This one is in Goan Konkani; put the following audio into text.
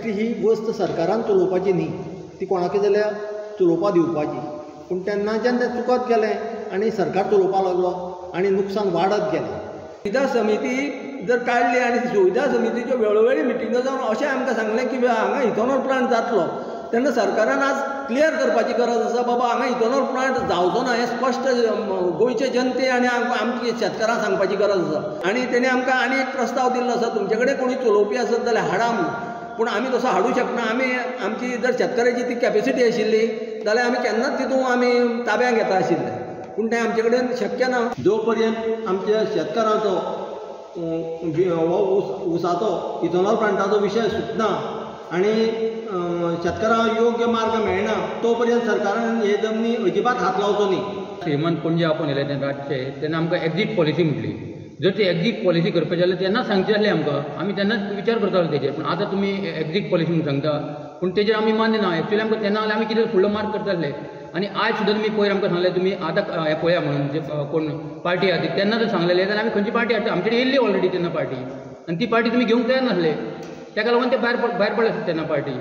फॅक्टरी ही वस्त सरकारान चलोवपाची न्ही, ती कोणाकय जाल्यार चलोवपा दिवपाची. पूण तेन्नाच्यान तें चुकत गेलें आनी सरकार चलोवपाक लागलो आनी नुकसान वाडत गेलें. सुविधा समिती जर काडली आनी सुविधा समितीच्यो वेळोवेळी मिटिंगो जावन अशें आमकां सांगलें की हांगा इथेनॉल प्लांट जातलो, तेन्ना सरकारान आज क्लियर करपाची गरज आसा, बाबा हांगा इथेनॉल प्लांट जावचो ना हें स्पश्ट गोंयचे जनते आनी आमची शेतकारांक सांगपाची गरज आसा. आनी तेणी आमकां आनी एक प्रस्ताव दिल्लो आसा, तुमचे कडेन कोणी चलोवपी आसत जाल्यार हाडा म्हणून, पूण आमी तसो हाडूंक शकना. आमी आमची जर शेतकऱ्याची ती कॅपेसिटी आशिल्ली जाल्यार आमी केन्नाच तितून आमी ताब्यांत घेता आशिल्ले, पूण तें आमचे कडेन शक्य ना. जो पर्यंत आमच्या शेतकारांचो हो ऊसाचो इथेनॉल प्लांटाचो विशय सुटना आनी शेतकारांक योग्य मार्ग मेळना तो पर्यंत सरकारान हे जमनी अजिबात हात लावचो न्ही. श्रीमंत पणजे आपोवन येयले तेन्ना रातचे, तेन्ना आमकां एक्झीट पॉलिसी म्हटली. जर ती एक्झीट पॉलिसी करपाची जाल्यार तेन्नाच सांगचें आसलें आमकां, आमी तेन्नाच विचार करताले तेजेर. पूण आतां तुमी एक्झीट पॉलिसी म्हणून सांगता, पूण तेजेर आमी मान्य ना. एक्चुअली आमकां तेन्ना जाल्यार आमी कितें फुडलो मार्ग करताले. आनी आयज सुद्दां तुमी पयर आमकां सांगलें तुमी आतां हें पळया म्हणून जे कोण पार्टी आहा ती, तेन्ना जर सांगलेलें जाल्यार आमी खंयची पार्टी हाडटा, आमचे कडेन येयल्ली ऑलरेडी तेन्ना पार्टी, आनी ती पार्टी तुमी घेवंक तयार नासले, ताका लागून ते भायर पडले तेन्ना पार्टी.